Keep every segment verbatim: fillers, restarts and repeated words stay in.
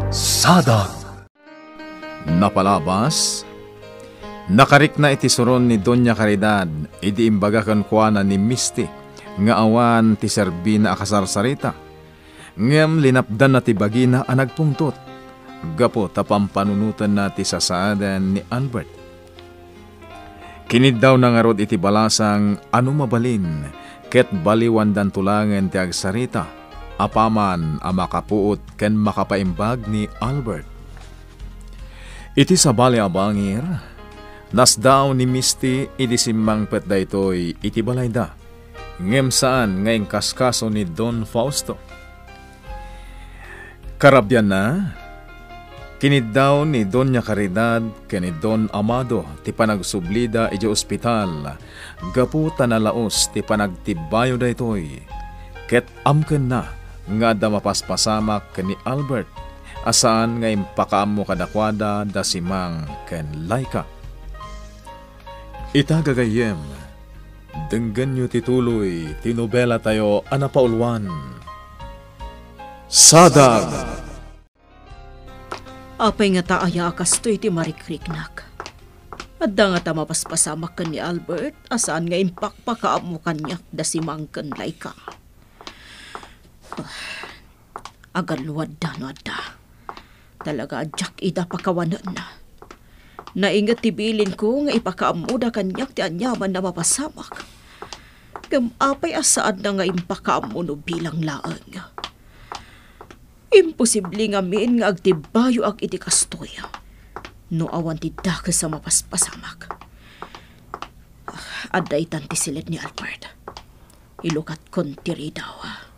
Sadag. Napalabas, nakarikna iti suron ni Doña Caridad idi imbaga kenkuana ni Misty nga awan ti serbina a kasarsarita, ngem linapdanna ti bagina a nagpungtot gapu ta pampanunotenna ti sasaaden ni Albert. Kiniddawna ngarud iti balasang a no mabalin ket baliwandanto laengen ti agsarita apaman a makapuot ken makapaimbag ni Albert. Iti sabali a bangir, nasdaaw ni Misty idi simmangpet daytoy iti balayda, ngem saan nga inkaskaso ni Don Fausto. Karabianna, kiniddaw ni Doña Caridad ken ni Don Amado ti panagsublida idiay ospital gapu ta nalaus ti panagtibbayo daytoy, ket amkenna nga adda mapaspasamak ken ni Albert a saan nga impakaammo kadakuada da Simang ken Laika. Ita gagayyem, denggenyo ti tuloy ti nobelatayo a napauluan. Sadag! Apay ngata aya a kastoy ti marikriknak? Adda ngata mapaspasamak ken ni Albert a saan nga impakpakaammo kaniak da Simang ken Laika? Agaluadda no adda. Talaga a diak ida pakawanen. Nainget ti bilinko nga ipakaammoda kaniak ti aniaman a mapasamak. Ngem apay a saanna nga impakaammo no bilang laeng? Imposible ngamin nga agtibbayoak iti kastoy no awan ti dakes a mapaspasamak. Adda itan ti siled ni Albert. Ilukatkon ti ridaw. Ah.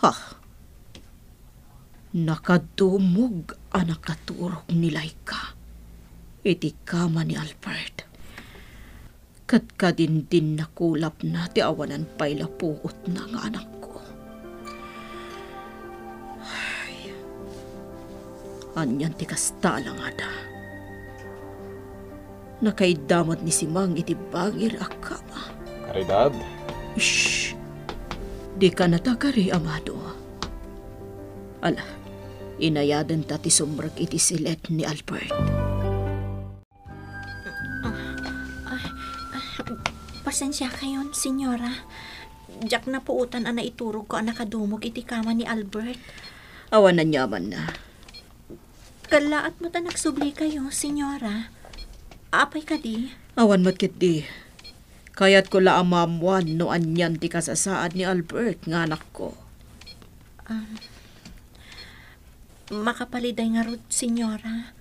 Ha? Nakadumog a nakaturog ni Laika iti kama ni Albert. Ket kadindin nakulapna ti awanan pay la puotna nga anakko. Ay, anian ti kasta a langada? Nakaidda met ni Simang iti bangir a kama. Caridad? Shh! Dika natagari, Amado. Ala, inayadenta ti sumrek iti siled ni Albert. Ah, ah, ah, pasensiakayon, senyora. Diak napuotan a naiturogko a nakadumog iti kama ni Albert. Awan aniamanna. Kallaat met a nagsublikayo, senyora. Apay kadi? Awan met ketdi. Kayatko la a maammoan no anian ti kasasaad ni Albert nga anakko. Um, makapaliday ngarud, senyora.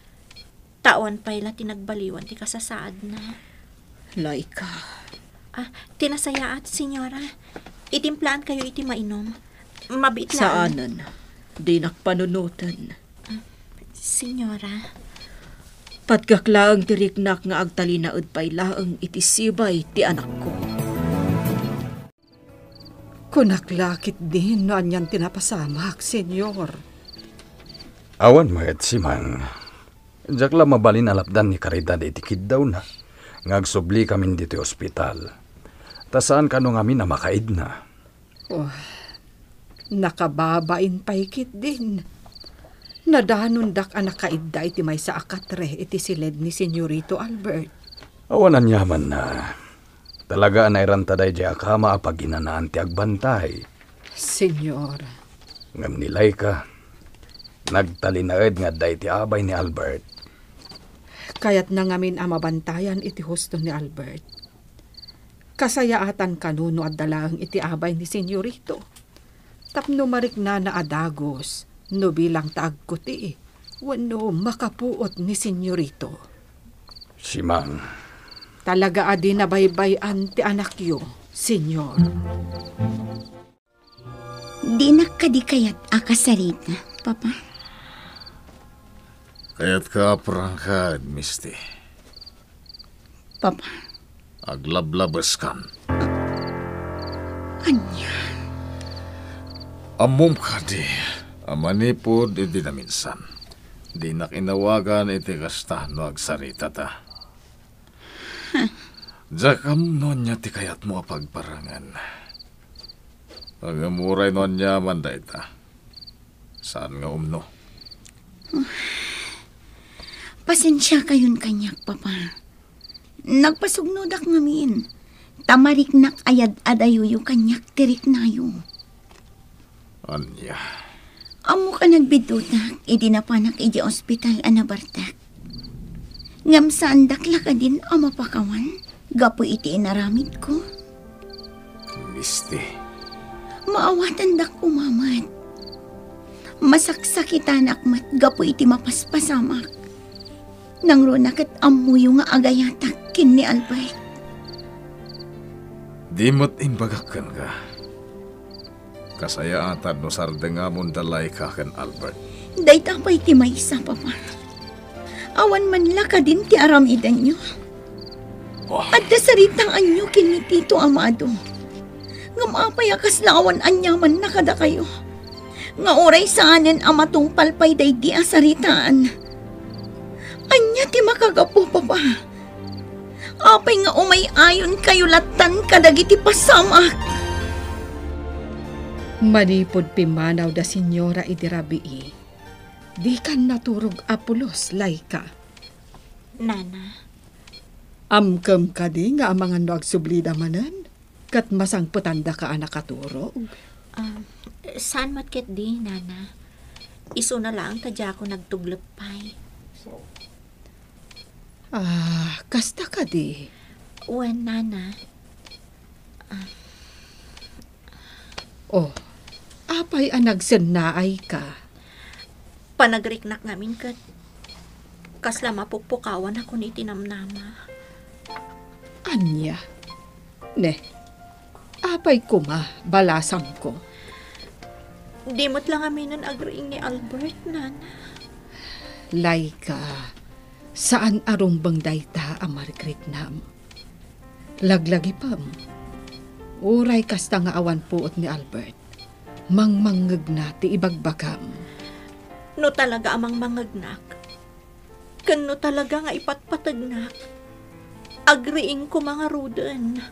Ta awan pay la ti nagbaliwan ti kasasaadna. Laika. Ah, ti nasayaat, senyora. Itimplaankayo iti mainum. Mabiit laeng. Saanen. Dinak panunoten. Ah, senyora. Patgak laeng ti riknak nga agtalinaed pay laeng iti sibay ti anakko. Kunak la ketdin no anian ti napasamak, Senyor. Awan met, Simang. Diak la mabalin a lapdan ni Caridad iti kiddawna nga agsublikamin ditoy ospital. Ta saan kano ngamin a makaidna. Oh, nakababain pay ketdin. Nadanondak a nakaidda iti maysa a katre iti siled ni Senyorito Albert. Awan aniamanna. Talaga a nairanta daydiay a kama a paginanaan ti agbantay. Senyor. Ngem ni Laika, nagtalinaed nga adda iti abay ni Albert. Kayatna ngamin a mabantayan iti husto ni Albert. Kasayaatan kano no adda laeng iti abay ni Senyorito. Tapno mariknana a dagus no bilang ta agkuti wenno makapuot ni Senyorito. Simang. Talaga a di nabaybay-an ti anakyo, Senyor. Dinak kadi kayat a kasarita, Papa? Kayatka a prangkaed, Misty. Papa. Aglablabeskan. Ania? Ammom kadi a manipud idi naminsan, dinak inawagan iti kasta no agsaritata. Diak ammo no ania ti kayatmo a pagparangen. Ngem uray no aniaman dayta, saan nga umno. Pasensiakayon kaniak, Papa. Nagpasugnodak ngamin, ta mariknak a yad-adayoyo kaniak ti riknayo. Ania? Ammok a nagbiddutak idi napanak idiay ospital a nabartek. Ngem saandak la kadin a mapakawan gapu iti inaramidko. Misti. Maawatandak koma met. Masaksakitanak met gapu iti mapaspasamak. Nangruna ket ammoyo nga agayatak ken ni Albert. Di met imbagak kenka. Kasayaatan no sardengamon da Laika ken Albert. Dayta pay ti maysa, Papa. Awan man la kadin ti aramidenyo. Oh. Adda saritaanyo ken ni Tito Amado. Ngem apay a kasla awan aniamanna kadakayo? Nga uray saanen a matungpal pay daydi a saritaan. Ania ti makagapu, Papa? Apay nga umay-ayonkayo lattan kadagiti pasamak? Manipud pimmanaw da Señora idi rabii, dikan naturog a pulos, Laika. Nana. Amkem kadi nga amangan no agsublida manen, ket masangpetandaka a nakaturog? Ah, saan met ketdi, Nana. Isuna laeng ta diakon agtuglep pay. Ah, kasta kadi? Wen, Nana. Ah. Oh, apay a nagsennaayka? Panagriknak ngamin ket kasla mapukpukawanakon iti namnama. Ania? Ne, apay koma, balasangko? Di met la ngaminen agriing ni Albert, Nana. Laika, saan a rumbeng dayta a marikriknam. Laglagipem, uray kasta nga awan puot ni Albert, mangmangngegna ti ibagbagam. No talaga a mangmangngegnak, ken no talaga nga ipatpategnak, agriing koma ngaruden.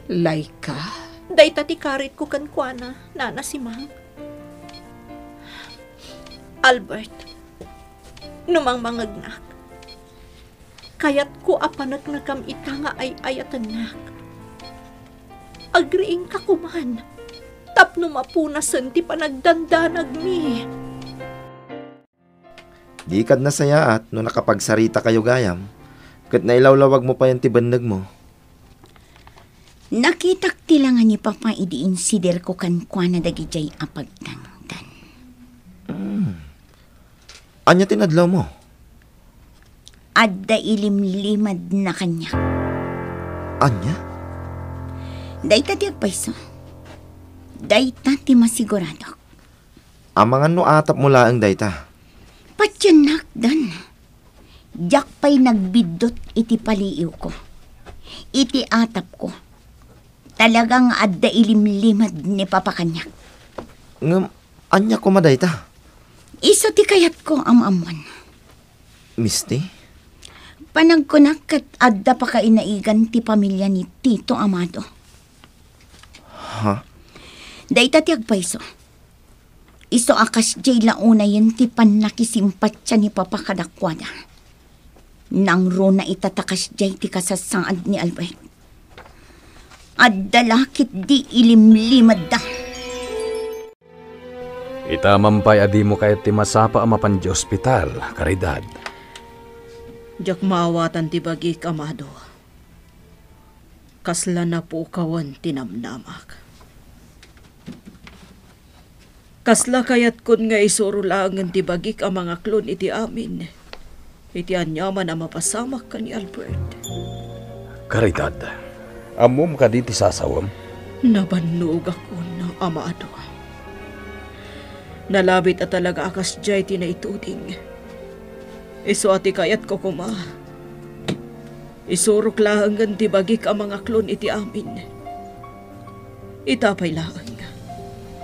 Laika? Dayta ti karitko kenkuana, Nana Simang. Albert, no mangmangngegnak, kayatko a paneknekam ita nga ay-ayatennak. Agriingka koman tapno mapunasen ti panagdandanagmi. Dikad nasayaat no nakapagsaritakayo gayam, ket nailawlawagmo payen ti bennegmo. Nakitak ti langa ni Papa idi insiderko kenkuana dagidiay a pagtangdan. Hmm. Ania ti nadlawmo? Adda ilimlimadna kaniak. Ania? Dayta ti agpayso. Dayta ti masiguradok. Amangan no atapmo laeng dayta. Patiennak, Dan. Diak pay nagbiddut iti paliiwko, iti atapko. Talaga nga adda ilimlimad ni Papa kaniak. Ngem ania koma dayta? Isu ti kayatko a maammuan. Misti? Panagkunak ket adda pakainaigan ti pamilia ni Tito Amado. Ha? Dayta ti agpayso. Isu a kasdiay la unayen ti pannakisimpatia ni Papa kadakuada. Nangruna ita ta kasdiay ti kasasaad ni Albert. Adda la ketdi ilimlimadda. Ita man pay a dimo kayat ti masapa a mapan idiay ospital, Caridad. Diak maawatan ti bagik, Amado. Kasla napukawan ti namnamak. Kasla kayatkon nga isuro laengen ti bagik a mangaklon iti amin, iti aniaman a mapasamak ken ni Albert. Caridad, ammom kadi ti sasawem? Nabannogakon, Amado. Nalabit a talaga a kasdiay ti naituding. Isu a ti kayatko koma, isurok laengen ti bagik a mangaklon iti amin. Ita pay laeng,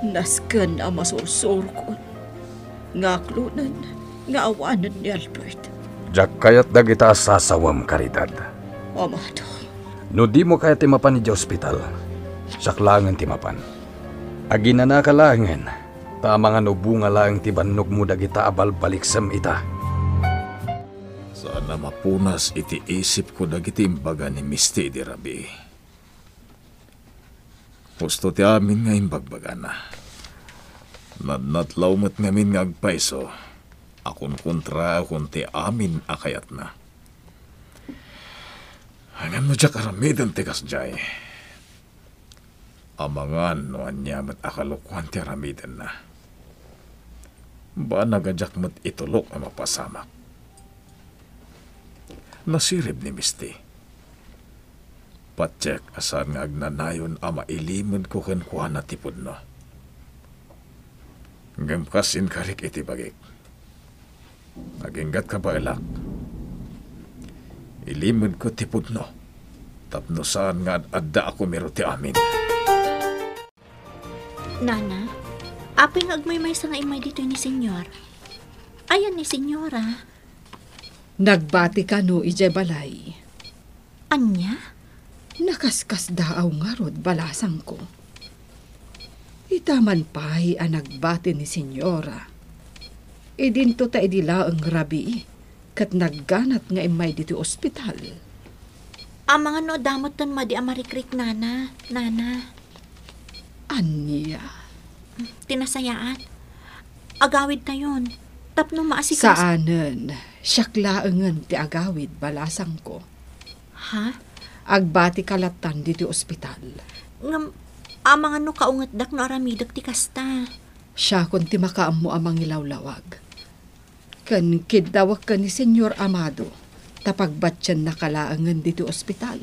nasken a masursurokon nga aklonen nga awanen ni Albert. Diak kayat dagita a sasawem, Caridad. Amado. No dimo kayat ti mapan idiay ospital, siak laengen ti mapan. Aginanaka laengen, ta amangan no bunga laeng ti bannogmo dagita a balbaliksem ita. Saan a mapunas iti isipko dagiti imbaga ni Misty idi rabii. Husto ti amin nga imbagbagana. Nadnatlaw met ngamin nga agpayso a kunkontraakon ti amin a kayatna. Ngem no diak aramiden ti kasdiay, amangan no ania met a kalokuan ti aramidenna. Banag a diak met itulok a mapasamak. Nasirib ni Misty. Patiek a saan nga agnanayon a mailimedko kenkuana ti pudno. Ngem kas inkarik iti bagik, aginggat kabaelak. Ilimedko ti pudno tapno saan nga ad-adda a kumiro ti amin. Nana, apay nga agmaymaysa nga immay ditoy ni Senyor? Ayan ni Senyora? Nagbati kano idiay balay. Ania? Nakaskasdaaw ngarud, balasangko. Ita man pay a nagbati ni Senyora. Idinto ta idi laeng rabii, ket nagganat nga immay ditoy ospital. Amangan no adda metten madi a marikriknana, Nana. Ania? Ti nasayaat. Agawidtayon. Tapno maasikaso. Saanen. Siak laengen ti agawid, balasangko. Ha? Agbatika lattan ditoy ospital. Ngem, amangan no kaungetdak no aramidek ti kasta. Siakon ti makaammo a mangilawlawag. Ken kiddawek ken ni Señor Amado, ta pagbatiennaka laengen ditoy ospital.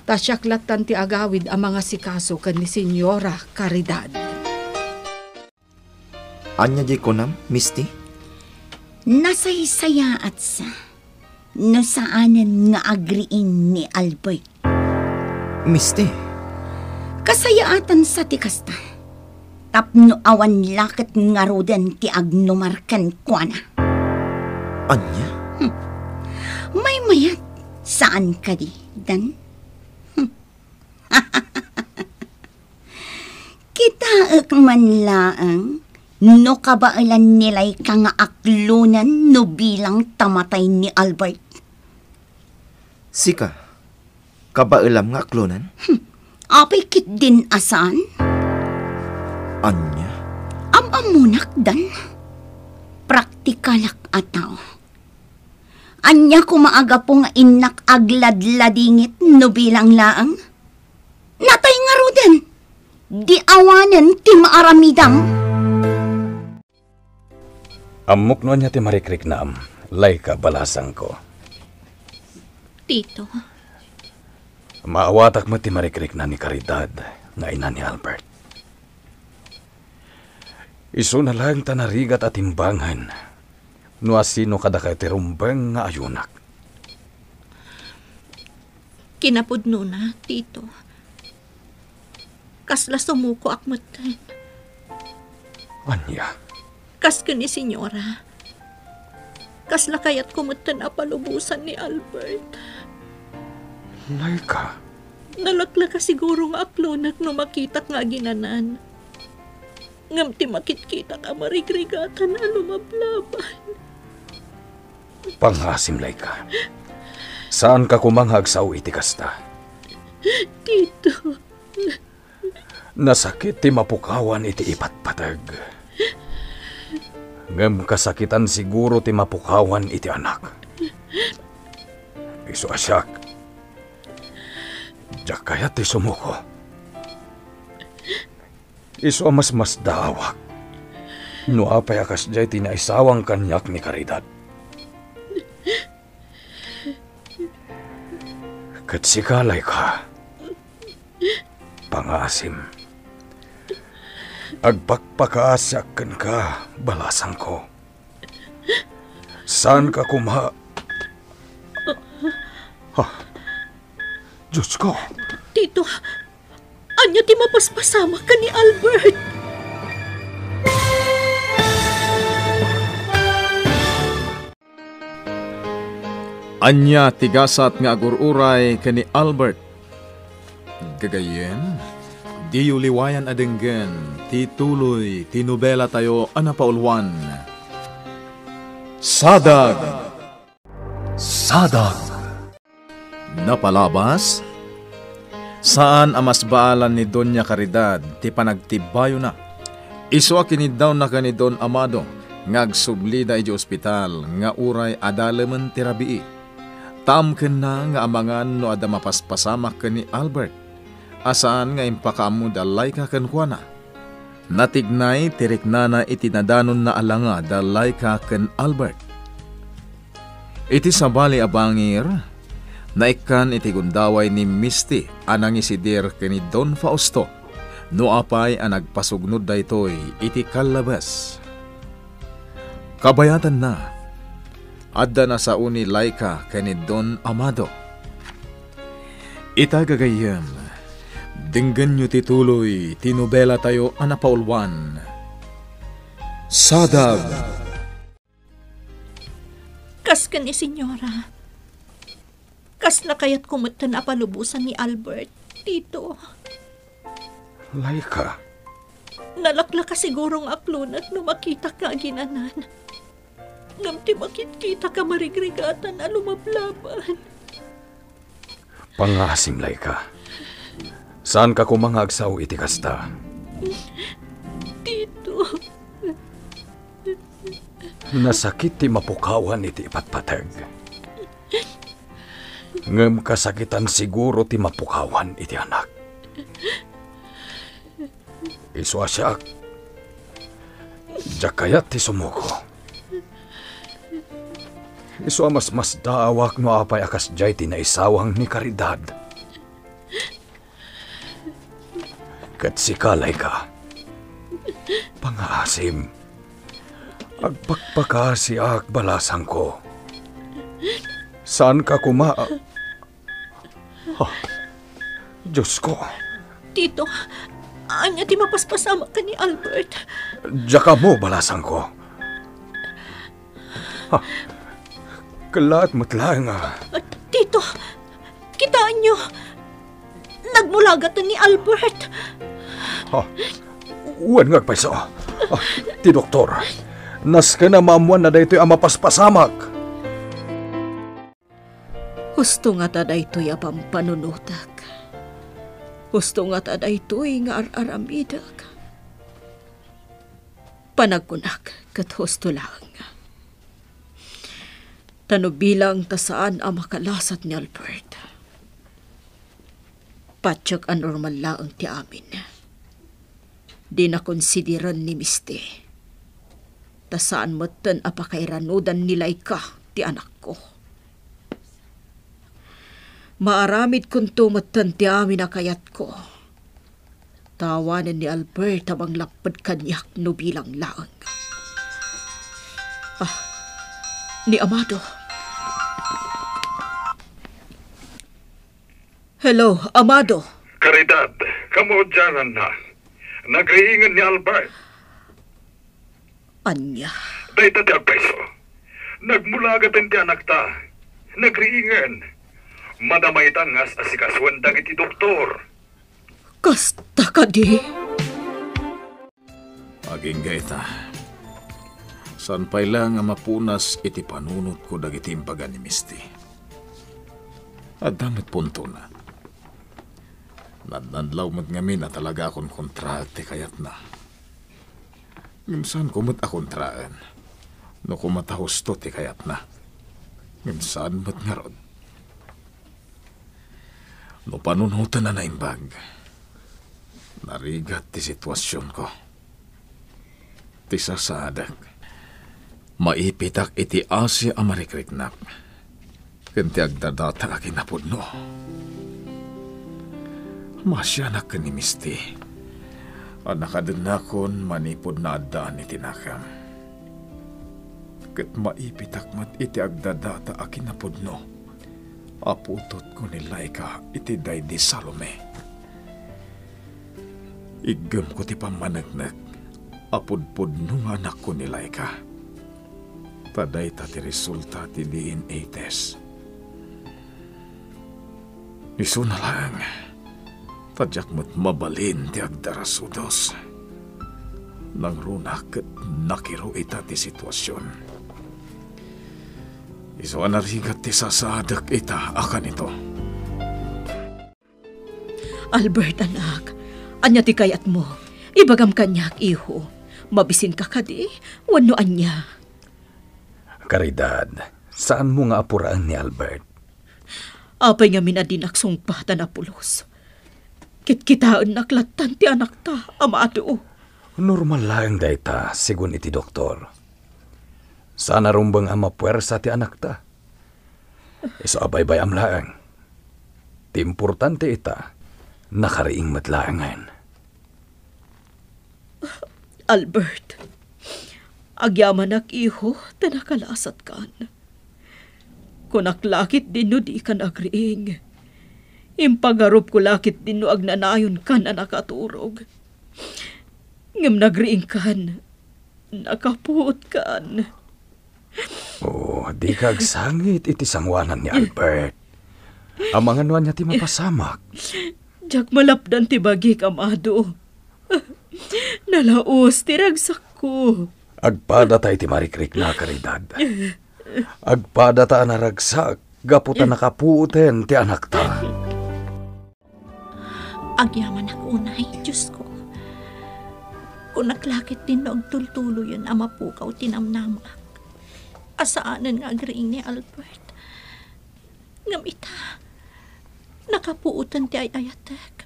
Ta siak lattan ti agawid a mangasikaso ken ni Señora Caridad. Ania diay kunam, Misty? Nasaysayaatsa no saanen nga agriing ni Albert. Misty. Kasayaatansa ti kasta. Tapno awan la ket ngaruden ti agnumar kenkuana. Ania? Hmm. Maymayat, saan kadi, Dan? Hmm. Kitaek man laeng no kabaelan ni Laika nga aklonen no bilang ta matay ni Albert. Sika, kabaelam nga aklonen? Hmm. Apay ketdin a saan? Ania? Am-ammonak, Dan. Praktikalak a tao. Ania koma a gapu nga innak agladladingit no bilang laeng? Natay ngaruden. Di awanen ti maaramidam. Ammok no ania ti marikriknam, Laika, balasangko. Tito. Maawatak met ti marikrikna ni Caridad nga ina ni Albert. Isuna laeng ta narigat a timbangen no asino kadakayo ti rumbeng nga ayunak. Kinapudnona, Tito. Kasla sumukoak metten. Ania? Kas ken ni Señora. Kasla kayatko metten a palubosan ni Albert. Laika. Nalaklaka siguro nga aklonek no makitak nga aginanan. Ngem ti makitkitak a marigrigatan a lumablaban. Pangaasim, Laika. Saanka koma nga agsao iti kasta. Tito. Nasakit ti mapukawan iti ipatpateg. Ngem kasakitan siguro ti mapukawan iti anak. Isu a siak, diak kayat ti sumuko. Isu a masmasdaawak no apay a kasdiay ti naisawang kaniak ni Caridad. Ket sika, Laika, pangaasim. Agpakpakaasiak kenka, balasangko. Saanka koma. Ah, Diosko. Tito, ania ti mapaspasamak ken ni Albert? Ania ti gasat nga agur-uray ken ni Albert? Gagayyem, Diyo liwayan a denggen ti tuloy ti nobelatayo a napauluan, Sadag! Sadag! Napalabas, saan a masbaalan ni Doña Caridad ti panagtibbayona. Isu a kiniddawnna ken ni Don Amado nga agsublida idiay ospital nga uray adalemen ti rabii. Taamkenna nga amangan no adda mapaspasamak ken ni Albert, a saan nga impakaammo da Laika kenkuana. Natignay ti riknana iti nadanonna a langa da Laika ken Albert. Iti sabali a bangir, naikkan iti gundaway ni Misty a nangisidir ken ni Don Fausto no apay a nagpasugnod daytoy iti kallabes. Kabayatanna, adda nasao ni Laika ken ni Don Amado. Ita gagayyem, denggenyo ti tuloy ti nobelatayo a napauluan, Sadag! Kas ken ni Señora, kasla kayatko metten a palubosan ni Albert, Tito. Laika. Nalaklaka siguro nga aklonek no makitak nga aginanan. Ngem ti makitkitak a marigrigatan a lumablaban. Pangngaasim, Laika. Saanka koma nga agsao iti kasta. Tito. Nasakit ti mapukawan iti ipatpateg. Ngem kasakitan siguro ti mapukawan iti anak. Isu a siak, diak kayat ti sumuko. Isu a masmasdaawak no apay a kasdiay ti naisawang ni Caridad. Ket sika, Laika, pangngaasim. Agpakpakasiak, balasangko. Saanka koma a-, Ah, Diosko. Tito, ania ti mapaspasamak ken ni Albert? Diak ammo, balasangko. Ah, kellaat met laeng a. Ah, Tito, kitaenyo. Nagmulagaten ni Albert. Ah, wen nga agpayso. Ah, ti doktor, nasken a maammoanna daytoy a mapaspasamak. Husto ngata daytoy a pampanunotek? Husto ngata daytoy nga ar-aramidek? Panagkunak ket husto laeng. Ta no bilang ta saan a makalasat ni Albert, patiek a normal laeng ti amin. Dina konsideren ni Misty. Ta saan metten a pakairanudan ni Laika ti anakko. Maaramidkonto metten ti amin a kayatko. Ta awanen ni Albert a manglapped kaniak no bilang laeng. Ah, ni Amado. Hello, Amado. Caridad, kamaudiananna. Nagriingen ni Albert. Ania? Dayta ti agpayso. Nagmulagaten ti anakta. Nagriingen. Madama ita nga as-asikasoen dagiti doktor. Kasta kadi? Agingga ita. Saan pay laeng a mapunas iti panunotko dagiti imbaga ni Misty. Adda met puntona. Nadnadlaw met ngamin a talaga a konkontraek ti kayatna. Ngem saanko met a kontraen no koma ta husto ti kayatna. Ngem saan met ngarud. No panunoten a naimbag, narigat ti situasionko. Ti sasaadek, maipitak iti asi a marikriknak ken ti agdadata a kinapudno. Maasianak ken ni Misty a nakadennakon manipud naaddaan iti nakem. Ket maipitak met iti agdadata a kinapudno a putotko ni Laika iti daydi Salome. Iggemko ti pammaneknek a pudpudno nga anakko ni Laika. Ta dayta ti resulta ti D N A test. Isuna laeng, Ta diak met mabalin ti agdarasudos. Nangruna ket nakiro ita ti situasion. Isu a narigat ti sasaadek ita a kanito. Albert, anak, ania ti kayatmo? Ibagam kaniak, iho. Mabisinka kadi? Wenno ania? Caridad, saanmo nga apuraen ni Albert. Apay ngamin a dinak sungpatan a pulos? Kitkitaennak lattan ti anakta, Amado. Normal laeng dayta, segun iti doktor. Saan a rumbeng a mapuersa ti anakta. Isu a baybay-am laeng. Ti importante ita, nakariing met laengen. Albert, agyamanak, iho, ta nakalasatkan. Kunak la ketdin no dikan agriing. Impagarupko la ketdin no agnanayonkan a nakaturog. Ngem nagriingkan, nakapuotkan. Oh, dika agsangit iti sangoanan ni Albert. Amangan no ania ti mapasamak. Diak malapdan ti bagik, Amado. Nalaus ti ragsakko. Agpadata iti marikrikna, Caridad. Agpadata a naragsak gapu ta nakapuoten ti anakta. Agyamanak unay, Diosko. Kunak la ketdin no agtultuloyen a mapukaw ti namnamak a saanen nga agriing ni Albert. Ngem ita, nakapuoten ti ay-ayatek.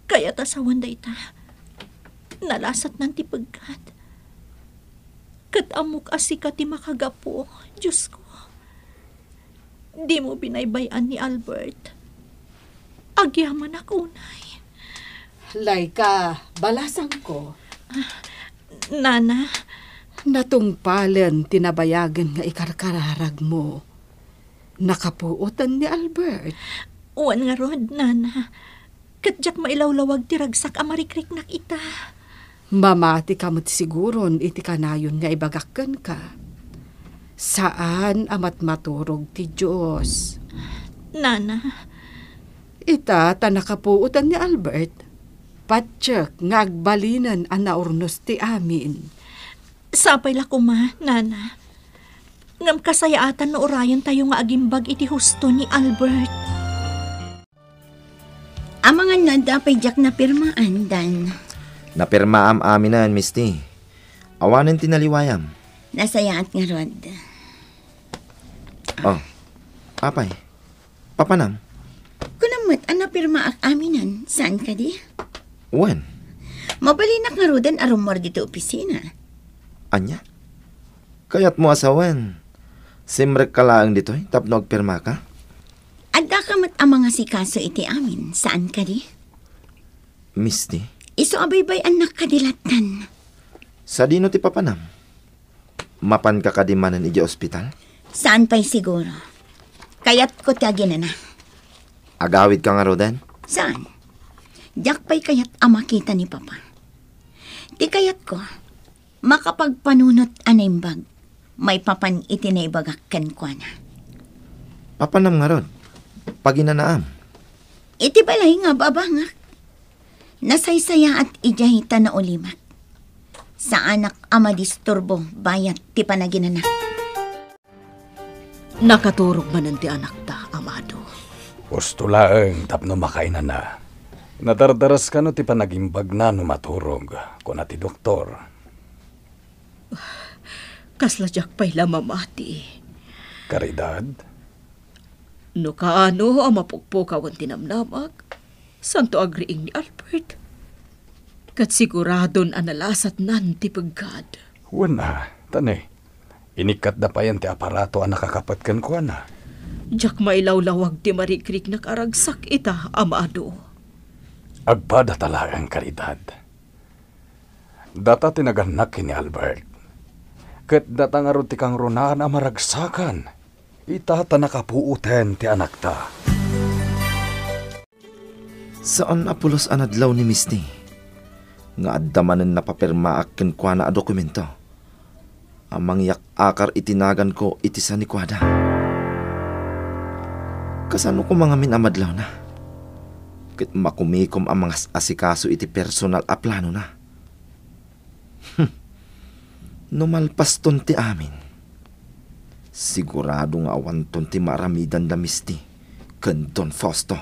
Kayat a sawen dayta, nalasatnan ti peggad. Ket ammok a sika ti makagapu, Diosko. Dimo binaybay-an ni Albert. Agyamanak unay. Laika, balasangko. Ah, Nana. Natungpalen ti nabayagen nga ikarkararagmo. Nakapuoten ni Albert. Wen ngarud, Nana. Ket diak mailawlawag ti ragsak a marikriknak ita. Mamatika met siguron iti kanayon nga ibagak kenka. Saan a matmaturog ti Dios. Nana. Ita ta nakapuotan ni Albert. Patiek nga agbalinen a naurnos ti amin. Sapay la koma, Nana. Ngem kasayaatan no urayentayo nga agimbag iti husto ni Albert. Amangan no adda pay diak napirmaan, Dan. Napirmaam aminen, Misti. Awanen ti naliwayam. Nasayaat ngarud. Oh, apay? Papanam? Kunam met a napirmaak aminen, saan kadi? Wen. Mabalinak ngaruden a rummuar ditoy opisina. Ania? Kayatmo a sawen, simrekka laeng ditoy tapno agpirmaka? Addaka met a mangasikaso iti amin, saan kadi? Misti? Isu a baybay-annak kadi lattan. Sadino ti papanam? Mapanka kadi manen idiay ospital? Saan pay siguro. Kayatko ti aginana. Agawidka ngaruden? Saan? Diak pay kayat a makita ni Papa. Ti kayatko, makapagpanunot a naimbag maipapan iti naibagak kenkuana. Papanam ngarud? Paginanaam? Iti balay nga ababangak. Nasaysayaat idiay ta naulimek. Saanak a madisturbo bayat ti panaginana. Nakaturog manen ti anakta, Amado. Husto laeng tapno makainana. Nadardaras kano ti panagimbagna no maturog, kuna ti doktor. Kasla diak pay la mamati. Caridad? No kaano a mapukpukawen ti namnamak, santo agriing ni Albert. Ket siguradon a nalasatnan ti peggad. Wen a, ta ne, inikkatda payen ti aparato a nakakapet kenkuana. Diak mailawlawag ti marikriknak a ragsak ita, Amado. Agpadata laeng, Caridad. Data ti nagannak ken ni Albert. Ket data ngarud ti kangrunaan a maragsakan. Ita ta nakapuoten ti anakta. Saan a pulos a nadlaw ni Misti nga adda manen napapirmaak kenkuana a dokumento a mangiyak-akar iti naganko iti sanikuada. Kasano koma ngamin a madlawna? ket makumikom a mangas-asikaso iti personal a planona. Hmm. No malpaston ti amin, sigurado nga awanton ti maaramidanda Misty ken Don Fausto.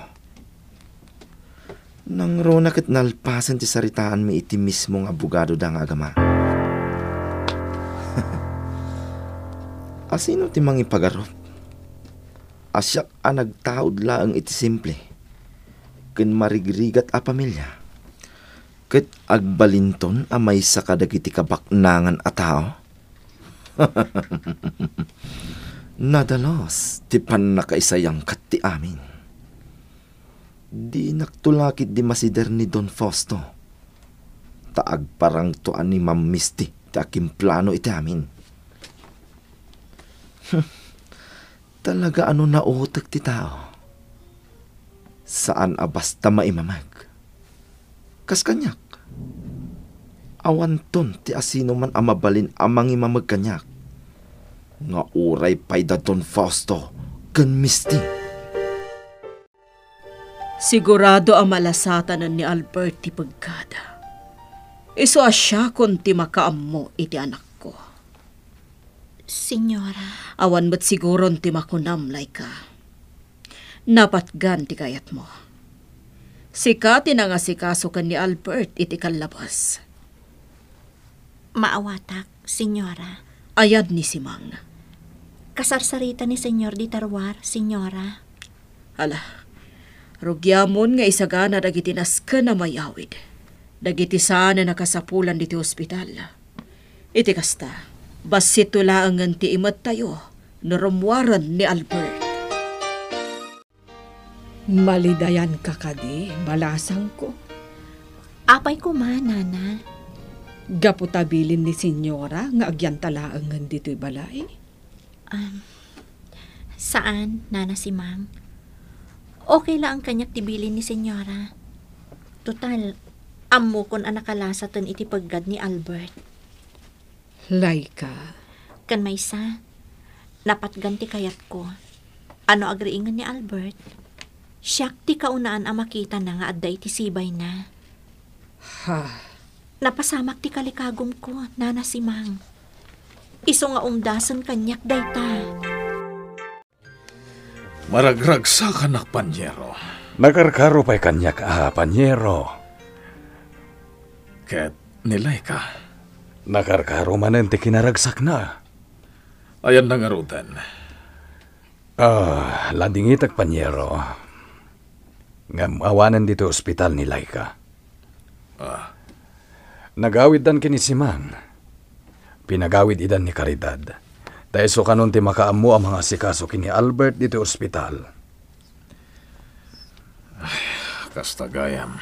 Nangruna ket nalpasen ti saritaanmi iti mismo nga abogadoda nga agama. Asino ti mangipagarup? A siak a nagtaud laeng iti simple ken marigrigat a pamilia, ket agbalinton a maysa kadagiti kabaknangan a tao? Nadalus ti pannakaisayangkat ti amin. Dinakto la ketdi masider ni Don Fausto, ta agparangto a ni Ma'am Misty ti akimplano iti amin. Talaga a no nautek ti tao, saan a basta maimameg. Kas kaniak, awanton ti asinoman a mabalin a mangimameg kaniak nga uray pay da Don Fausto ken Misty. Sigurado a malasatanen ni Albert ti peggad. Isu a siakon ti makaammo iti anakko. Señora. Awan met siguron ti makunam, Laika. Napatgan ti kayatmo. Sika ti nangasikaso ken ni Albert iti kallabas. Maawatak, Señora. Ayan ni Simang. Kasarsarita ni Señor dita ruar, Señora. Ala, rugiamon nga isagana dagiti nasken a mayawid, dagiti saan a nakasapulan diti ospital. Iti kasta, bassitto laengen ti imettayo no rummuaren ni Albert. Malidayanka kadi, balasangko? Apay koma, Nana? Gapu ta bilin ni Señora nga agyanta laengen ditoy balay? Um, saan, Nana Simang. Okay laeng kaniak ti bilin ni Señora. Total, ammokon a nakalasaten iti peggad ni Albert. Laika. Ken maysa, napatgan ti kayatko. A no agriingen ni Albert, siak ti kaunaan a makitana nga adda iti sibayna. Ha? Napasamak ti kalikagumko, Nana Simang. Isu nga umdasen kaniak dayta. Maragragsakanak, Paniero. Nakarkaro pay kaniak a, Paniero. Ket ni Laika? Nakarkaro manen ti kinaragsakna. Ayanna ngaruden? Ah, ladingitek, Paniero. Ngem awanen ditoy ospital ni Laika. Ah. Nagawiddan ken ni Simang. Pinagawid idan ni Caridad. Ta isu kanon ti makaammo a mangasikaso ken ni Albert ditoy ospital. Ay, kasta gayam.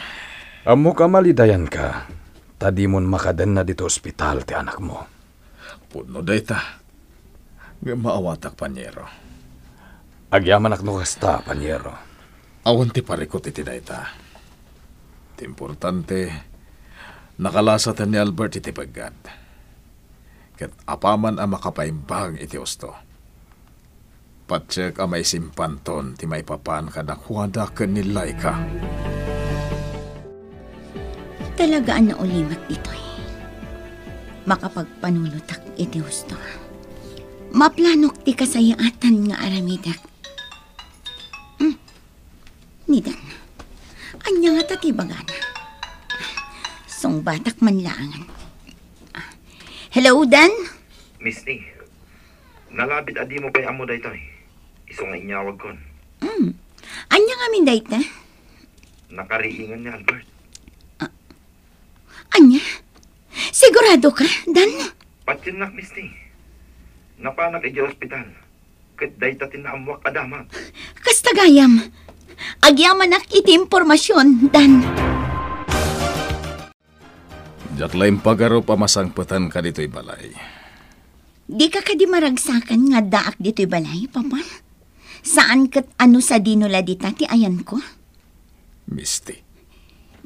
Ammok a malidayanka, ta dimon makadenna ditoy ospital ti anakmo. Pudno dayta. Ngem maawatak, Paniero. Agyamanak no kasta, Paniero. Awan ti parikut iti dayta. Ti importante, nakalasaten ni Albert iti peggad. Ket apaman a makapaimbag iti husto, patiek a maisimpanton ti maipapan kadakuada ken ni Laika. Talaga a naulimek ditoy. Makapagpanunotak iti husto. Maplanok ti kasayaatan nga aramidek. Hmm. Ni Dan. Ania ngata ti ibagana? Sungbatak man laengen. Ah. Hello, Dan? Misty, nalabit a dimo pay ammo daytoy. Isu nga inyawagkon. Hmm. Ania ngamin dayta? Nakariingen ni Albert. Ah. Ania? Sigurado ka, Dan? Patiennak, Misty. Napanak idiay ospital. Ket dayta ti naammoak a damag. Kasta gayam. Agyamanak iti impormasion, Dan. Diak la impagarup a masangpetanka ditoy balay. Dika kadi maragsakan nga addaak ditoy balay, Papa? Saan ket a no sadino la dita ti ayanko? Misty.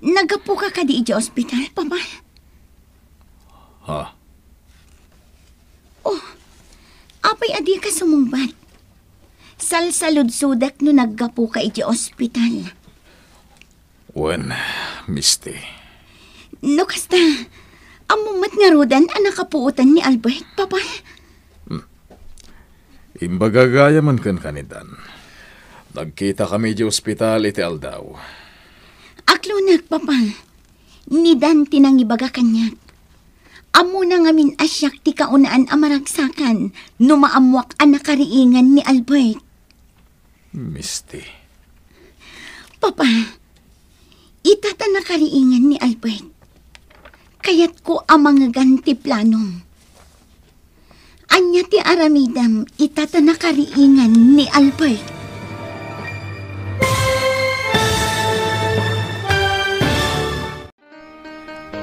Naggapuka kadi idiay ospital, Papa? Ha? Oh, apay a dika sumungbat? Salsaludsodek no naggapuka idiay ospital. Wen, Misty. No kasta, ammom met ngaruden a nakapuotan ni Albert, Papa? Imbagak gayam kenka ni Dan. Nagkitakami idiay ospital iti aldaw. Aklonek, Papa. Ni Dan ti nangibaga kaniak. Ammona ngamin a siak ti kaunaan a maragsakan no maammoak a nakariingan ni Albert. Misty. Papa, ita ta nakariingan ni Albert. Kayatko a mangegan ti planom. Ania ti aramidem ita ta nakariingan ni Albert?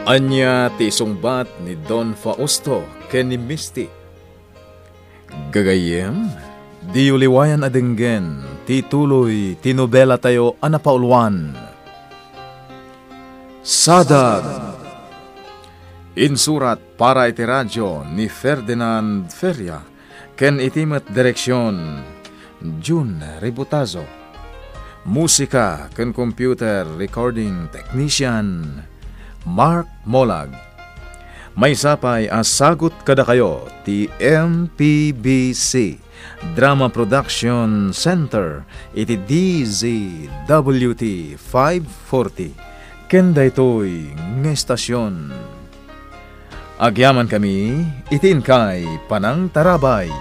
Ania ti isungbat ni Don Fausto ken ni Misty? Gagayyem, diyo liwayan a denggen ti tuloy ti nobelatayo a napauluan, Sadag. Insurat para iti radio ni Ferdinand Feria ken iti met direksion, Jun Ributazo. Musika ken computer recording technician, Mark Molag. Maysa pay a sagut kadakayo ti M P B C Drama Production Center iti D Z W T five forty ken daytoy nga estasion. Agyamankami iti inkay panangtarabay.